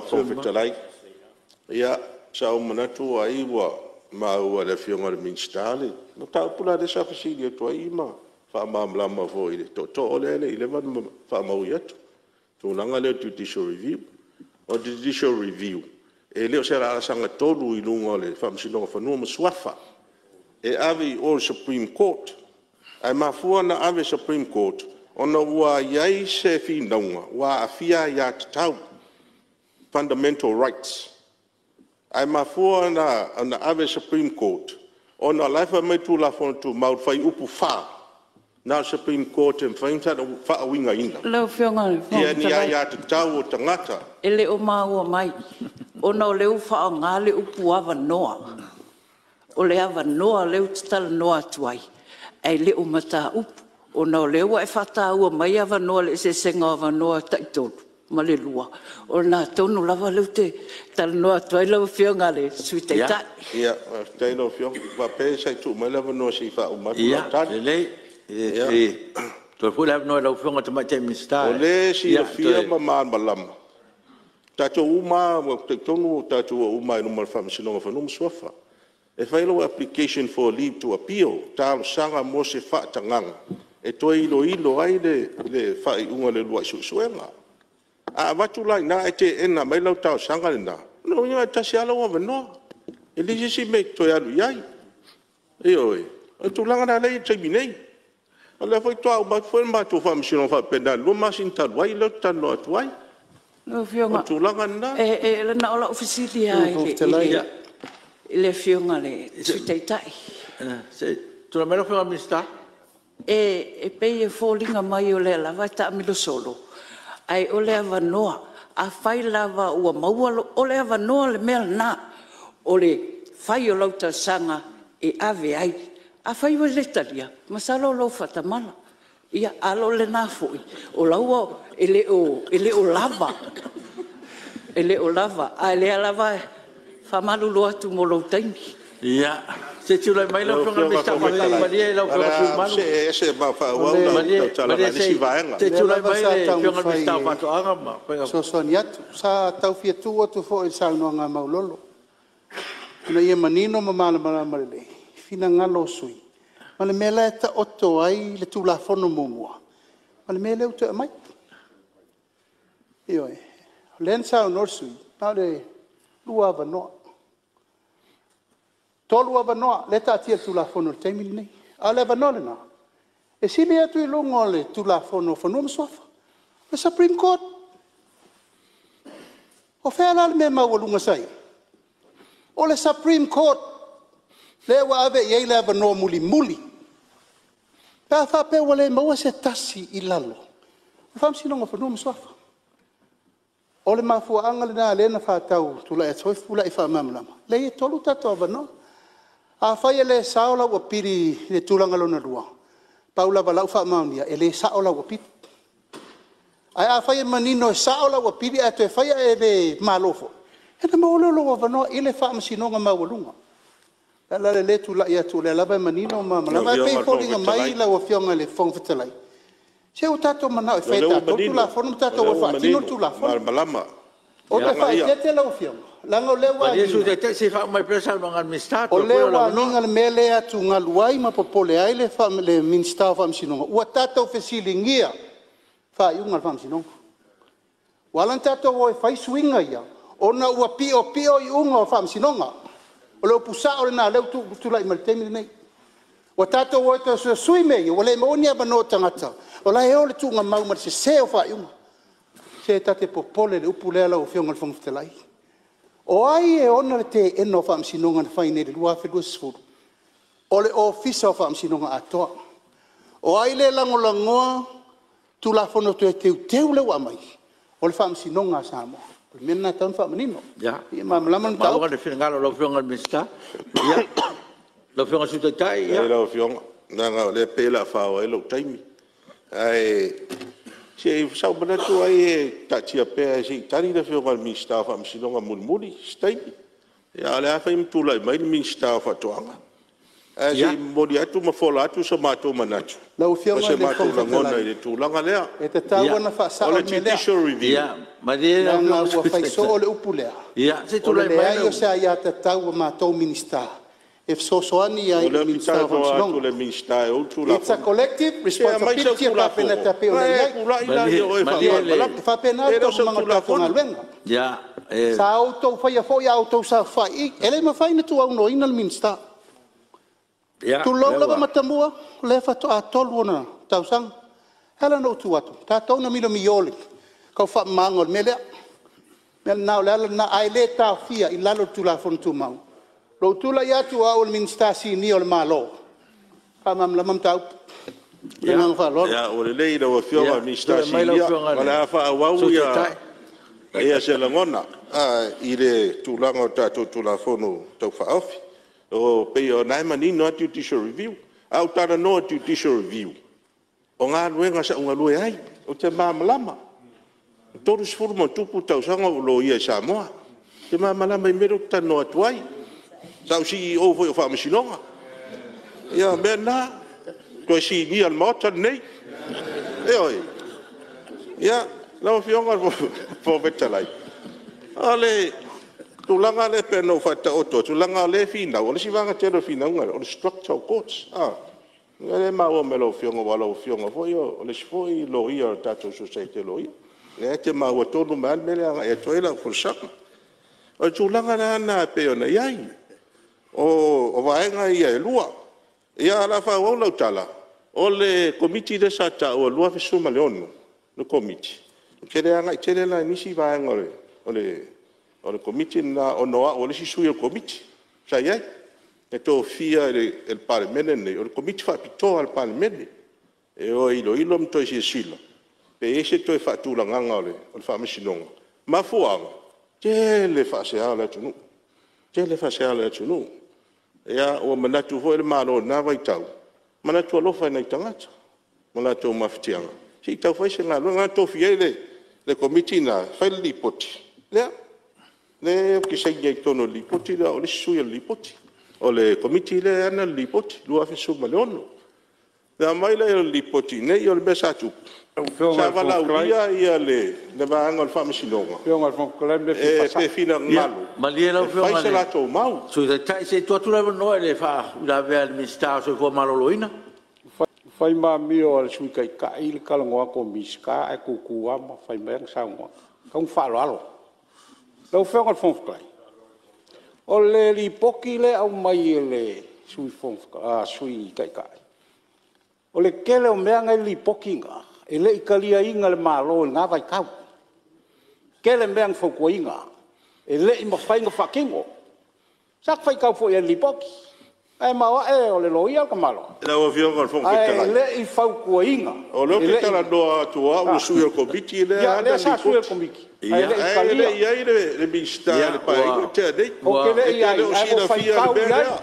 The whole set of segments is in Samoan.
Fetalai, ia sa ou manatu ai ua maua e le Afioga i le Minisita le mataupu la lea sa fesili atu ai ma faamalamalama foi i le tootoo lea e le i leva ona faamaui atu, le tulaga lea o le Judicial Review. O le Judicial Review e le o se laasaga tonu i luga o le Faamasinoga o Fanua ma Suafa, e ave i o i le Supreme Court. Ae mafua ona ave i le Supreme Court ona ua i ai se finauga ua aafia aia tatau, fundamental rights. Ae mafua ona ave i le Supreme Court ona o la e fai mai le Tulafono Tumau i le Fuaiupu 4, na o le Supreme Court e mafai ona faauigaina Lau Afioga i le Fofoga ni Fetalai… aiatatau a tagata. E le o maua mai ona o lea ua faaaoga le upu avanoa. O le avanoa lea ou te talanoa atu ai ae le o mataupu, ona o lea ua e faataua mai avanoa i le eseesega o avanoa tai-tolu ma le lua. O lena tonu lava lea ou te talanoa atu ai lau Afioga i le Sui Taitai. Ia faafetai lau Afioga. Ou faapea se i tuu mai le avanoa se i faauma atu lau tali. Ia lelei, e tuu atu foi le avanoa i lau Afioga i le Tamaitai Minisita O e lea e silafia ma malamalama, o tatou uma lava, ou te talitonu ua tatou oo uma lava i luma o le Faamasinoga o Fanua ma Suafa. E fai lau application for leave to appeal, talosaga mo se faatagaga e toe iloilo ai le faaiuga o le uluai suesuega. A avatu la i ina ae teena mai lau talosaga lena, o lona uiga e tasi lava lou avanoa, e leai se isi mea e te toe alu i ai. Ioe. O le tulaga lena lea e i ai i le taimi nei. O lea foi faatoa uma atu foi le matou faamasinoga faapena i le 2 masina talu ai lea ou te talanoa atu ai. Lau O Afioga, le tulaga lena. na o lau fesili lava i le Afioga i le Sui Taitai. Tulai mai lau Afioga i le Minisita. E pei e foliga mai o lea lava e taamilo solo, ae o le avanoa. Afai lava ua maua lou… O le avanoa le mea lena, o le fai o lau talosaga e ave ai. Afai e le talia, masalo o lou faatamala, ia a o lena foi o la ua… E le o lava, e le o lava, a o lea lava e faamalulu atu mo lou taimi. Ia, se i tulai mai lau Afioga Afioga i le i le Minisita. Fofoga Malie Fetalai, lau o le Afioga i le sui a usufono ou mamalu, see ese ma faaauau lau tautalaga i le isi vaega. se O i lea tulai lava mai sa le Afioga i le taumafai Minisita o e Faatoaga ma Faiga fesoasoani atu. Sa tau fia tuu atu foi i le saunoaga a Maulolo ina ia manino ma malamalama lelei finagalo o sui usufono ma le mea la e taoto ai le Tulafono muamua ma le mea lea ua toe aumai. Ioe. O lea na saunoa le sui usufono, na o le lua avanoa, tolu avanoa lea e taatia i le Tulafono i le taimi lenei. A o le avanoa lena, e sili atu i luga o le Tulafono o Fanua ma Suafa, le Supreme Court. O fea la le mea maualuga sa i ai? O le Supreme Court lea ua ave i ai le avanoa mulimuli pe a faapea ua le maua se tasi i lalo o le Faamasinoga o Fanua ma Suafa. O le mafuaaga lena lea na faatau tulai atu foi Fepuleai e faamalamalama, leai e tolu tatou avanoa. Afai e le sao lau apili i le tulaga lona lua, pau lava o lau faamaonia, e le sao lau apili. Ae afai e manino e sao lau apili ae toe fai ae le malo foi, ia ona maua lea o lou avanoa i le faamasinoga maualuga. O le ala lea o le tulai atu o lea lava e manino ma Lau malamalama. Ae pei Afioga e i le Fofoga foliga Fetalai, mai lau Afioga i le Fofoga Fetalai, se ua tatou mananao e o fai e lea ua tatou le manino, Tulafono ma o tatou lea o e ua faatino manino le ma Tulafono. malamalama Ou te tulaga ia. faaeteete lau Afioga, leaga o lea ua Malie le Sui agiga, Taitai se i faauma mai pea le saunoaga a le Minisita. o Toe foi lea o le ua avanoa. agiga le mea lea e atugalu ai ma popole ai le Minisita o Faamasinoga, ua tatou fesiligia faaiuga a le Faamasinoga. Ua ala ona tatou o e fai suiga ia, ona ua piopio iuga o faamasinoga. O le upu sao lena o lea ua tulai mai i le taimi lenei. Ua tatou o e toe susui mea ia, ua le maua ni avanoa o tagata o la e o i le tuugamau ma le sese o faaiuga. Se ta te popole i le upu lea lau Afioga i le Fofoga Fetalai. O ai e ona le teena o faamasinoga na fai nei i le 2020? O le Ofisa o Faamasinoga atoa. O ai lea e lagolagoa Tulafono Toe Teuteu lea ua aumai? O le Faamasinoga a Samoa. O le mea lena e tatau ona faamanino Ia, ina ia malamalama le ua maua mataupu. le finagalo o lau Afioga i le Minisita. Lau Afioga i le Sui Taitai, Faafetai i lau Afioga, leaga o lea e pei o le a fao ai lou taimi. Ae se sa ou manatu ai e taatia pea se i tali le Afioga i le Minisita o Faamasinoga mulimuli i se taimi. A o lea lava e fai ma tulai mai le Minisita o Faatoaga. Ae se i momoli atu ma fola atu so matou manatu Lau ma Afioga so i le matou Fofoga lagona Fetalai, i le tulaga lea. e tatau ona faasao O le le mea lea. Judicial Review… Malie lau Leaga Afioga i le ua Sui fai Taitai. soo le upu lea, Se i o le tulai mai leai lau… o se aiatatau a matou Minisita e fesoasoani ai O i le lea ou te Minisita o talanoa atu i Faamasinoga. le Minisita e ou le It's a Tulafono. collective Se aumai sau responsibility a Tulafono Kapeneta e pei ona ona i e ai. tulai Malie lea o oe e malie le faamalamalama. E faapena E le le o sau tauamaga o le tatou Tulafono. galuega. Sa outou faia foi a outou saofafai i i, e le mafai ona tuuaunoaina le Minisita. Tulou lava Matamua, o lea faatoa 3 ona tausaga. E ala ona ou tu atu, o tatou na milomiо i le tau faamamaina o le mea lea. O le ala lena, ae le taofia i lalo o le Tulafono Tumau lou tulai atu o au o le Minisita Sinia o le Malo e faamalamalama mataupu. Ma le agaga faaaloalo. Ia, ua lelei lau Afioga i le Minisita Tulai mai lau Sinia, Afioga o i le le a faaauau Sui Taitai. se lagona i le tulaga o tatou Tulafono Tau Faaofi. E pei o lena e manino lava Judicial Review. A ou talanoa i le Judicial Review, o galuega sa ou galue ai, ou te malamalama. E 30+ tausaga o ou loia i Samoa, ou te malamalama i le mea lea ou te talanoa atu ai. Sa ou CEO foi o Faamasinoga. Ia o mea na, toe Sinia o le Maota lenei. Ioe. Ia, lau Afioga i le Fofoga Fetalai, o le tulaga lea pei ona ou faataoto atu, leaga o lea e finau, o le isi vaega tele o le finauga lea, o le structure o Courts a? O lea e maua mai e lau Afioga aua o lau Afioga foi o le isi foi loia o le tatou Sosaiete a Loia, lea e te maua tonu mai lava le mea lea e agai atu ai lau folasaga. O le tulaga la lena e pei ona i ai, o vaega ia e lua. Ia, ae o le a faaauau lau tala, o le Komiti lea sa taua i le 2016 le Komiti, ou te le agai tele la i nisi vaega o le Komiti lena ona o au o le isi sui o le Komiti sa i ai, e tofia e le Palemene lenei, o le Komiti Faapitoa a le Palemene e o e iloilo ma toe silasila pe i ai se toe faatulagaga o le Faamasinoga. Mafuaaga, tele faasea o le atunuu, tele faasea o le atunuu. Ia ua manatu foi le Malo i lena vaitau, manatu alofa i nai tagata ma latou mafatiaga, se i tau fai se galuega. Na tofia ai le Komiti lena e fai le Lipoti lea ou te saini ai i totonu o le Lipoti lea o au o le isi sui o le Lipoti, o le Komiti lea e ana le Lipoti 2016. Na aumai lea o le Lipoti i inei, o le mea sa tupu, sa valaaulia le vaega o le Faamasinoga pe finagalo Malie lau e fai Afioga i se le latou mau. Sui Taitai se i tuu atu le avanoa i le faauilavea a le Minisita o le Soifua Maloloina. Ua fai ma amio a le Sui Taitai le talanoa atu a le Minisita ae tutu lava ma fai mai ana saunoaga. E tatau ona faaaloalo. Lau Afioga i le Fofoga Fetalai, o le Lipoti lea e aumai e le Sui Taitai, o le tele o mea na e i le Lipoti lena, e le i taliaina e le Malo i lena vaitau. E tele mea na fautuaina e le i mafai ona faatino. Sa ta faitau foi i ai i le Lipoti, ae maoae o le loia le tamaloa. Lau Afioga i le Fofoga Ae Fetalai, le i fautuaina, o lea e ou te le i… talanoa atu o au o le sui o le Komiti lea e Ia ana lea le sa sui o le Lipoti. Komiti ae le i Ae le talia. i i ai le Minisita i le Paeaiga lea na tea nei. Ou te le E i i te ai le o ae ua ou silafia i le faitau mea i ai. lea.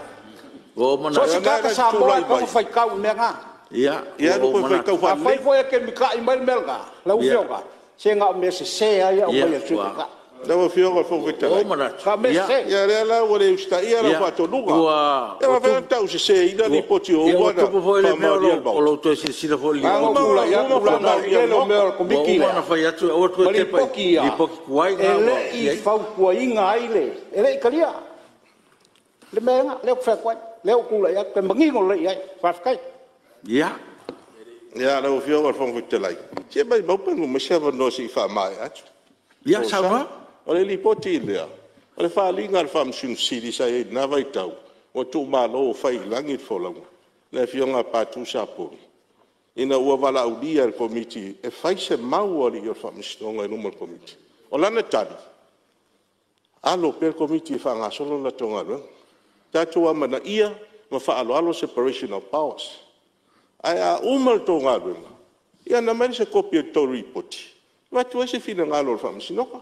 Ua ou So o manatu, se Leaga tagata na te Samoa tulai e tatau mai, ona faitau i mea na. ia Ua alu ou toe manatu, faitau Afai faalelei. foi e te mitai mai le mea lena lau Afioga, se na o mea sese lava ia e aumai e le Sui Taitai. Lau Afioga i le Fofoga Ua ou Fetalai, manatu, Na o mea sese. ia lea la ua le usitaia lau faatonuga. ua E faafefea ona tauseseina Lipoti ua uma Ua ona tupu foi le mea faamaonia e le o Maota? lou toe silasila foi i le Leaga na Lipoti. ou Ua uma tulai atu ona leaga o le faamaonia e le tele o mea Maota. o le Ua Komiti uma lea ona fai atu e aua le ma toe tepa Lipoti i ia, Lipoti tuai e na ua le i i ai. fautuaina ai le… e le i talia le mea lena lea ou te fai atu ai. Lea ua ou tulai atu e manino lelei i ai. Faafetai. Ia. Ia, lau Afioga i le Fofoga Fetalai, se maumau pe maua mai se avanoa se i faamaea atu Ia lau saunoa. folasaga. O le Lipoti lea, o le faaaliga a le Faamasino Sili sa i ai i lena vaitau, ua tuumalo ua fai i lagi le folauga, le Afioga ia Patu Sapori ina ua valaaulia e le Komiti e fai se mau a alii o le Faamasinoga i luma o le Komiti. O lana tali, alo pea le Komiti e faagasolo le latou galuega. Tatou amanaia ma faaaloalo le separation of powers. Ae a uma le tou galuega, ia ona aumai lea o se kopi o le tou Lipoti e avatu ai se finagalo o le Faamasinoga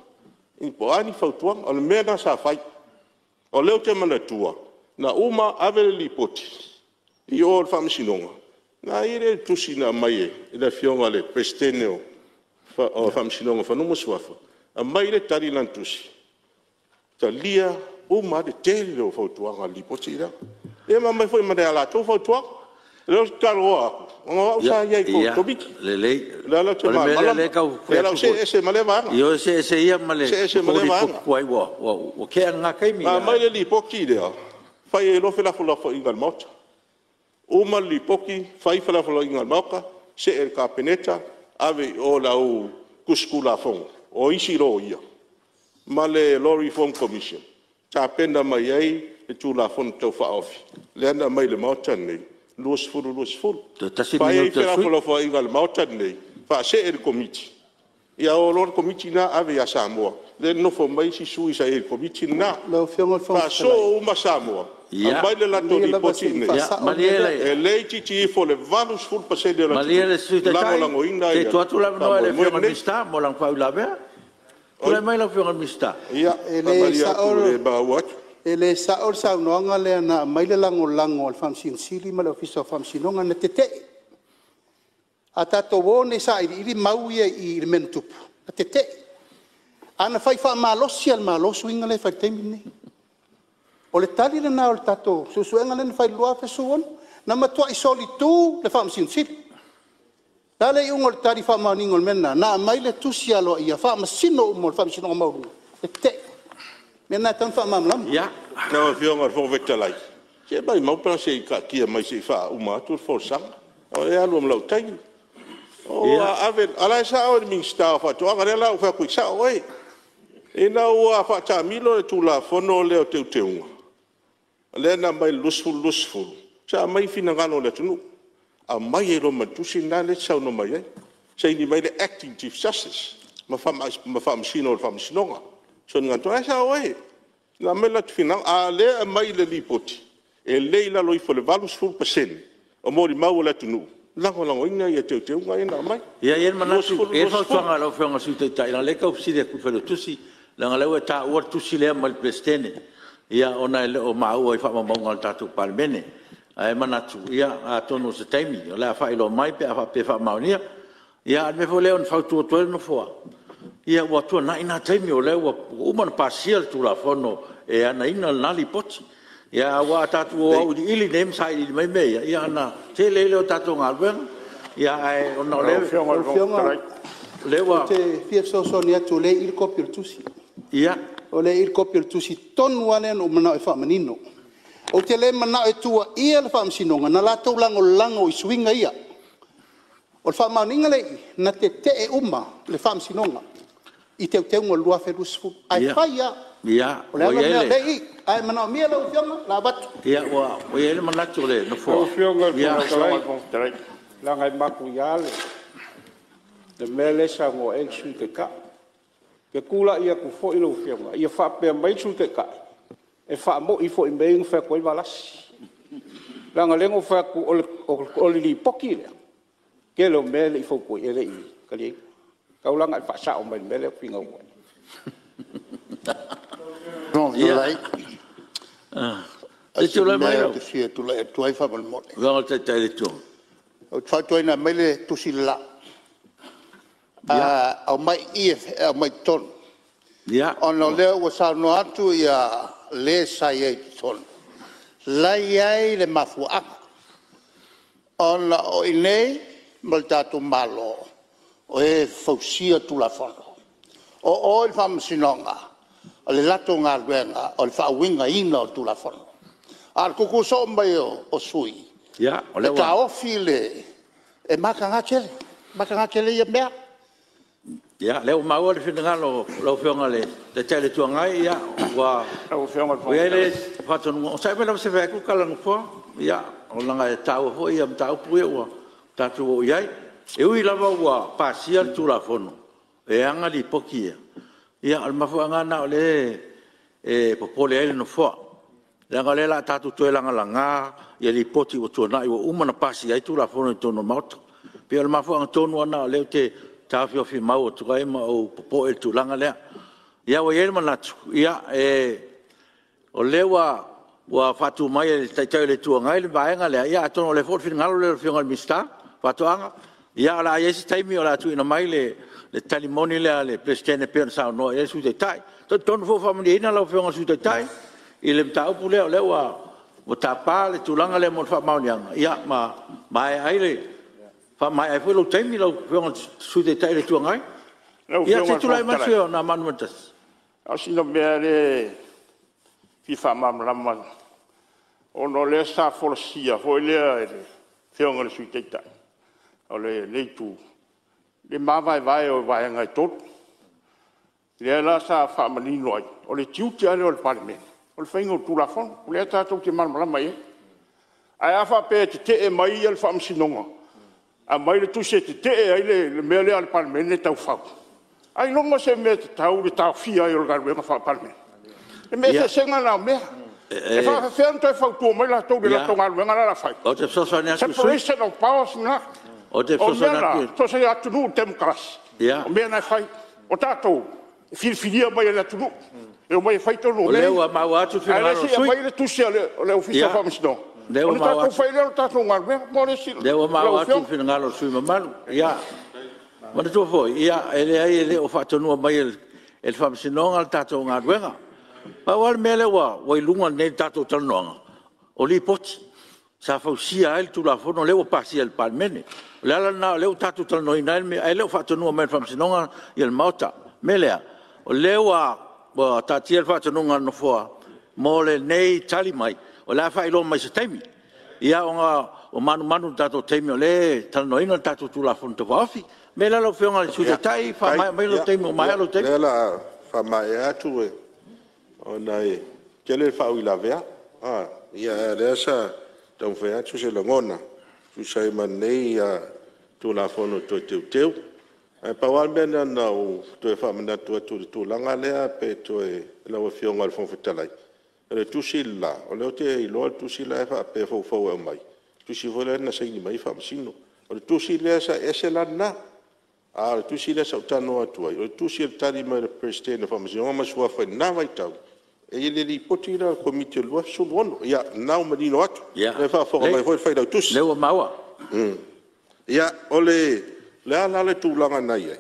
po o a ni fautuaga. O le mea lena sa fai. O lea ou te manatua na uma ave le Lipoti i o i le Faamasinoga, ona i ai lea o le tusi na aumai e le Afioga i le Peresetene o le Faamasinoga o Fanua ma Suafa, aumai le tali i lana tusi, talia uma lava le tele o fautuaga o le Lipoti lea. Ia ma aumai foi ma le latou fautuaga. O lea ou te talanoa atu ona o au sa i ai i totonu o le Komiti. O lea la ou te O le mea malamalama. lea e tau Ia o fai le a atu ou see foi, ese ma lea vaega. Ioe, see ese ia ma le See ese ma tou lea Lipoti vaega. tuai ua tea lena taimi. Na aumai le Lipoti lea, fai ai loa felafolafoaiga a le Maota. Uma le Lipoti fai felafolafoaiga a le Maota, see i le Kapeneta ave i o i le au tusi Tulafono o isi loia ma le Law Reform Commission tapena mai ai le Tulafono Tau Faaofi lea na aumai i le Maota lenei 2020. Toe tasi le Fai ai minute a le sui usufono. felafolafoaiga a le Maota lenei, faasee i le Komiti, ia o loa le Komiti lena ave ia Samoa, lea e nonofo mai isi sui sa i ai i le Komiti lena. Lau Afioga i le Fofoga Fetalai… Faasoo uma Samoa, aumai le latou Malie lava Lipoti se i i inei, faasao le Malie mea lea. le e le itiiti ifo i le 80% o le Malie atunuu le Sui e Taitai lagolagoina se i le tuu atu le avanoa i le faamoemoe Afioga i le lenei. Minisita mo lana faauilavea. Tulai mai lau Afioga i le Minisita. Ia, E le faamalie atu sao ua le maua atu. E le sao le saunoaga lea na aumai le lagolago a le Faamasino Sili ma le Ofisa o Faamasinoga, na tete'e. A tatou o nei e sailiili mau ia e i i le mea na tupu, na tete'e. Ae na fai faamalosi lava e le Malo suiga lea e fai i le taimi lenei. O le tali lena o le tatou suesuega lea na fai i le 2016. Na matuai solitu le Faamasino Sili. O le a le iuga o le tali faamaoniga o le mea lena? Na aumai le tusi aloaia, Faamasino uma o le Faamasinoga Maualuga, tetee. O le mea lena e tatau ona faamalamalama. Lau Afioga i le Fofoga Fetalai, se maumau pe ana se i taatia mai se i faauma atu le folasaga, a o lea e alu ai ma lou taimi. A o la e sao le Minisita o Faatoaga, lea la ua ou fai atu ai, e sao oe. Ina ua faatamilo le Tulafono lea o Teuteuga lea na aumai i le 2020, sa aumai finagalo o le atunuu, aumai ai loa ma le tusi lena lea e te saunoa mai ai, saini mai le Acting Chief Justice ma Faamasino o le Faamasinoga. O la e sao oe, na aumai o latou finagalo, a o lea e aumai i le Lipoti, e le i lalo ifo o le 80% o molimau a le atunuu e lagolagoina teuteuga ia na aumai Ia, e i ai le manatu, e i ai le 2020. fautuaga i lau Afioga i le Sui Taitai leaga o lea e tau fesili atu i le Failautusi, leaga o lea ua e taua le tusi lea ma le Peresetene, ona e le o maua i faamaumauga a le tatou Palemene. Ae manatu atonu o se taimi o le a faailoa mai pe a faapea e faamaonia. Ia a o le mea foi lea na fautua atu ai le Nofoa, ia ua tuanai na taimi o lea ua uma ona pasia le Tulafono e anaina lena Lipoti. Aua a tatou o auiliili nei ma sailiili mai mea ia, ia ona tele ai lea o tatou galuega. Ae ona o lea Lau Afioga ua… Ou te fia fesoasoani atu o lea e i i le kopi o le tusi. O lea e i i le kopi o le tusi tonu lava lea na ou manao e faamanino. Ou te le manao e tuuaia le Faamasinoga na latou lagolago i suiga ia. O le faamaoniga lea e i i, na tetee uma le Faamasinoga i Teuteuga o le 2020. Ae fai lava, o le ala lea o lea e i i, a e manaomia lau Afioga o le a avatu. Ia, ua i ai le manatu o le Nofoa… Lau Afioga i le Fofoga Fetalai, leaga e matuia le mea lea e saunoa i ai le Sui Taitai. Ou te tulai atu foi lau Afioga, ia faapea mai le Sui Taitai e faamoi foi i mea ia na fai atu ai Valasi. Leaga o lea na ou fai atu o le Lipoti lea, tele o mea e le i fautuaina, e le i taliaina. E tatau la ona e faasao mai i le mea lea ou te finau atu ai. Se i tulai mai lau O si mea ou te fia tulai atu ai faamolemole. Afioga i le Taitai o le Itu Agai. Ou te fautuaina e aumai le tusi le la, aumai i i e aumai i totonu ona o lea ua saunoa atu le sa i ai i totonu, la e i ai le mafuaaga ona o i inei ma le tatou Malo o e fausia Tulafono. O o i le Faamasinoga o le latou galuega o le faauigaina o Tulafono. A o le tutu soo mai o sui e taofi le… E mataga tele, e mataga tele ia mea. Ia, o lea ua maua le finagalo o lau Afioga i le Taitai o le Itu Agai. Ua Lau Afioga i le i Fofoga ai le Fetalai… faatonuga, onosai mai lava se i fai atu le tala a le Nofoa, leaga e taua foi mataupu ia ua tatou oo i ai. E ui lava ua pasia le Tulafono e ana Lipoti ia, o le mafuaaga lava lena o lea e popole ai le Nofoa, leaga o lea o le a tatou toe lagalaga Lipoti ua tuanai ua uma ona pasia ai Tulafono i totonu o le Maota. E pei o le mafuaaga tonu lava lena o lea ou te taofiofimau atu ai ma ou popoe i le tulaga lea. Ia ua i ai le manatu, o lea ua faatu mai e le Taitai o le Itu Agai le vaega lea, ia atonu o le foi o le finagalo lea o le Afioga i le Minisita o Faatoaga. Ia o le a i ai se taimi o le a tuuina mai le tali moni lea a le Peresetene e pei ona saunoa i ai le Sui Taitai. Ou te talitonu foi ua faamalieina lau Afioga i le Sui Taitai i le mataupu lea, o lea ua Ua tapa le tulaga lea mo le faamaoniaga ma faamaea ai foi lou taimi lau Afioga i le Sui Taitai o le Itu Agai. Lau Ia se Afioga i i le tulai Fofoga mai le Fetalai, sui usufono mo Anoamaa 1. Na o sina mea lea e fia faamalamalama ona o lea sa folasia foi lea e le Afioga i le Sui Taitai o lenei itu le ma vaevae o vaega e 3. Lea la sa faamanino ai o le tiute lava lea o le Palemene o le faiga o Tulafono lea tatou te malamalama i ai. Ae a faapea e tetee mai le Faamasinoga aumai le tusi e tetee ai le mea lea a le Palemene e tau fau, ailoga o se mea e tatau le taofia ai o le galuega faa-Palemene? O le eseesega lena o mea. E faapefea ona toe fautua mai latou i le latou galuega la o le a fai? Ou te fesoasoani atu i le sui usufono. Separation of Powers lena. Ou te O mea fesoasoani na, atu i so o se atunuu temokarasi o mea na e fai. O tatou, e filifilia mai e le atunuu e omai e fai tonu o O mea lea ia. ua maua atu le Ae finagalo le o le se i sui aumai le tusi a le Ofisa o Faamasinoga usufono. ona tatou faia lea o le tatou galuega. Mo le silafia O lea ua lau maua atu Afioga. le finagalo o le sui usufono mamalu. Ia, manatua foi e leai e le o faatonuina mai e le Faamasinoga le tatou galuega. Pau lava le mea lea ua i luga nei o le tatou talanoaga o Lipoti sa fausia ai le Tulafono lea ua pasia e le Palemene. O le ala lena o lea ua tatou talanoaina ai le mea ae le o faatonuina mai e le Faamasinoga le Maota. O le mea lea, o lea ua taatia le faatonuga a le Nofoa mo lenei tali mai o le a faailoa mai i se taimi, ona ua manumanu i le tatou taimi o lea e talanoaina le tatou Tulafono Tau Faaofi. O le mea lea lau Afioga i le Sui Taitai faamaea maia lou taimi ua maea lou taimi. Ia, faafetai. O lea o le a faamaea atu ona e tele faauilavea, a o lea sa taumafai atu se lagona e tusa ai ma lenei Tulafono Toe Teuteu. Ae pau lava le mea na ona ou toe faamanatu atu i le tulaga lea pe toe lau Afioga i le Fofoga Fetalai, o le tusi le la, o lea ou te iloa le tusi la e faapea e foufou e aumai, le tusi foi lea na saini mai ai Faamasino. O le tusi lea sa… e ese la lena. A o le tusi lea sa ou talanoa atu ai, o le tusi o le tali mai a le Peresetene o Faamasinoga ma Suafa i lena vaitau i le Lipoti lea a le Komiti o le 2016. Ia, o lena ua manino atu, o lea e faafofoga mai foi le Failautusi. Ia, lelei o lea ua maua. Ia, o le a la le tulaga na i ai?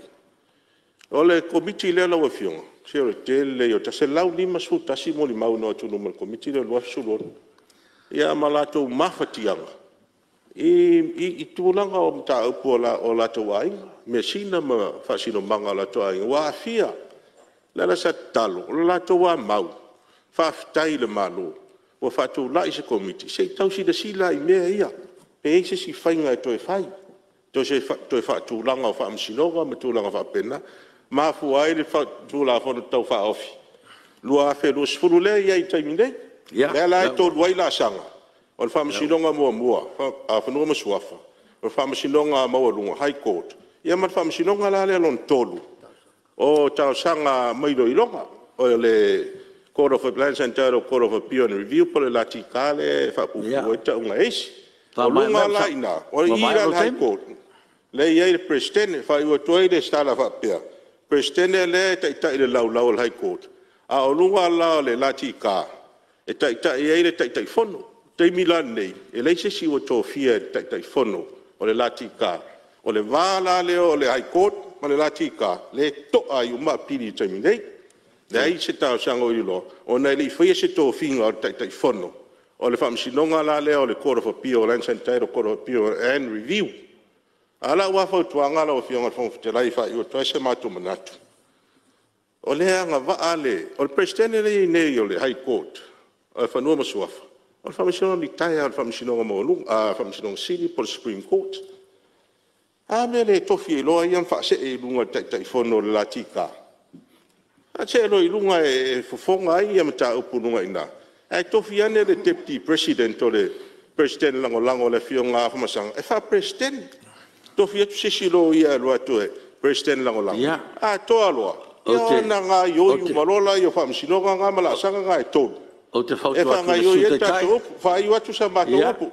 O le Komiti lea lau Afioga, se o le tele ia o tagata, e 151 molimau na o atu i luma o le Komiti lea i le 2016, ia ma latou mafatiaga i tulaga o mataupu a o latou aiga, measina ma faasinomaga o latou aiga ua aafia. O le ala sa tatalo, o le latou lava mau, faafetai i le Malo ua faatulai se Komiti se i tau silasila i mea ia, pe i ai se isi faiga e toe fai, toe faatulaga o Faamasinoga ma tulaga faapena. Mafua ai le Tulafono Tau Faaofi 2020 lea e i ai i le taimi nei. Lea la e 3 ai laasaga, o le Faamasinoga muamua o Fanua ma Suafa, o le Faamasinoga Maualuga High Court, ia ma le Faamasinoga la lea lona tolu o talosaga ma iloiloga, o le Court of Lands and Court of Appeal and Review po o le LTK lea e faapuupuu ai le tauga e isi. O luga la i ina, o i la i le High Court lea e i ai le Peresetene. E faaiu atu ai le tala e faapea, o le Peresetene lea e taitai i le laulau a le High Court, a o luga la o le LTK e taitai ai le Taitaifono. O le taimi la lenei, e leai se isi ua tofia e Taitaifono o le LTK. O le va la lea o le High Court ma le LTK lea e to'a ai uma apili i le taimi nei. Leai se talosaga o iloiloa ona e le i faia se tofiga o le Taitaifono o le Faamasinoga la lea o le Court of Appeal Lands and Title Court of Appeal and Review. A o lau lava fautuaga lau Afioga i le Fofoga Fetalai e faaiu atu ai so matou manatu, o lea e agavaa le… O le Peresetene lea e i ai nei o le High Court o Fanua ma Suafa, o le Faamasinoga litaea o le Faamasinoga Maualuga, Faamasinoga Sili po o le Supreme Court. Ae a le mea e le tofi ai loa ia ma faasee i luga i le Taitaifono o le LTK? Faasee loa i luga e fofoga ai mataupu i luga i ina, ae tofi ane le Deputy President o le Peresetene Lagolago le Afioga ia Afamasaga e Faa-Peresetene. Tofi atu se isi loia e alu atu e Peresetene Lagolago, atoa loa ona gaoioi uma loa lea o Faamasinoga na ma laasaga na e 3 Ou te e fautua atu i le faagaoioi Sui ai le Taitai, tatou upu. Faaiu atu sa matou upu.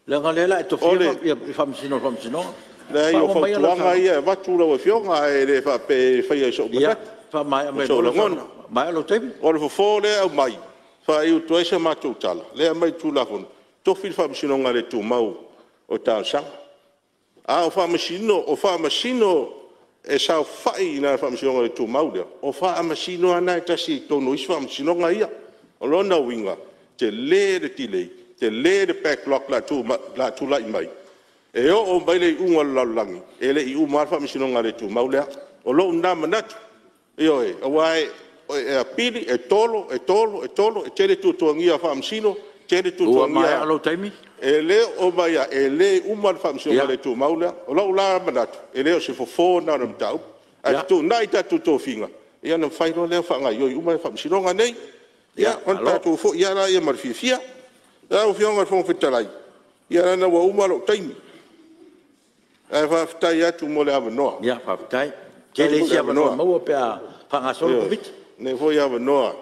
Leaga o lea o le a e tofia Faamasino o le Faamasinoga. Leai o Faauma maia lau fautuaga saunoaga. ia e avatu lau Afioga ae le faapea e faia i sou Ia manatu, faamaea o mai sou loa lau lagona. saunoaga, ua maea lou taimi. O le fofo lea e aumai e faaiu atu ai sa matou tala, lea e aumai i le Tulafono, tofi le Faamasinoga le Tumau o Talosaga. A o Faamasino o Faamasino e saofai i ina i le Faamasinoga le Tumau lea, o Faamasino lava na e tasi i totonu o isi Faamasinoga ia. O lona uiga, Tele le delay, tele le backlog o le a tulai mai, e oo mai le iuga o le lalolagi e le i uma lava le Faamasinoga le Tumau lea. O lou lena manatu, ioe, aua e apili, e tolo, e tolo, e tolo, e tele tuatuagia o Faamasino, tele tuatuagia. Ua maea lou taimi. E le oo mai lava, e le uma le Faamasinoga le Tumau lea. O lou la manatu, e le o se fofo lena o le mataupu, ae fetuunai tatou tofiga ia ona mafai loa lea ona faagaoioi uma Faamasinoga nei. Ia ona tatou foi lava lea ma le fiafia. Lau Afioga i le Fofoga Fetalai, ia leaga ua uma lou taimi, ae faafetai atu mo le avanoa. Faafetai. E tele isi avanoa e maua pe a faagasolo le Komiti. Lenei foi avanoa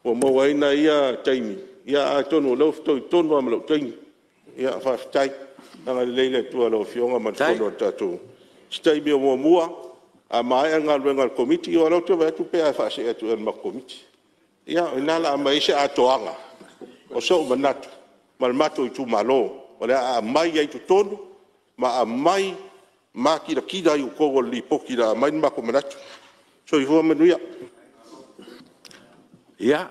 ua maua ai nai ia taimi, ia atonu o lea ua fetoi tonu lava ma lou taimi. Ia faafetai. Agalelei le Atua i lau Afioga ma le Fono a le tatou… O se taimi o muamua, a maea le galuega a le Komiti, aua o lea ou te vaai atu pei a faasee atu ea i le matou Komiti. Ia o i ina o le a aumai ai se atoaga o sou manatu ma le matou Itumalo o le a aumai ai i totonu ma aumai matinatina i totonu o le Lipoti o le a aumai ni matou manatu. Soifua ma ia manuia. Ia,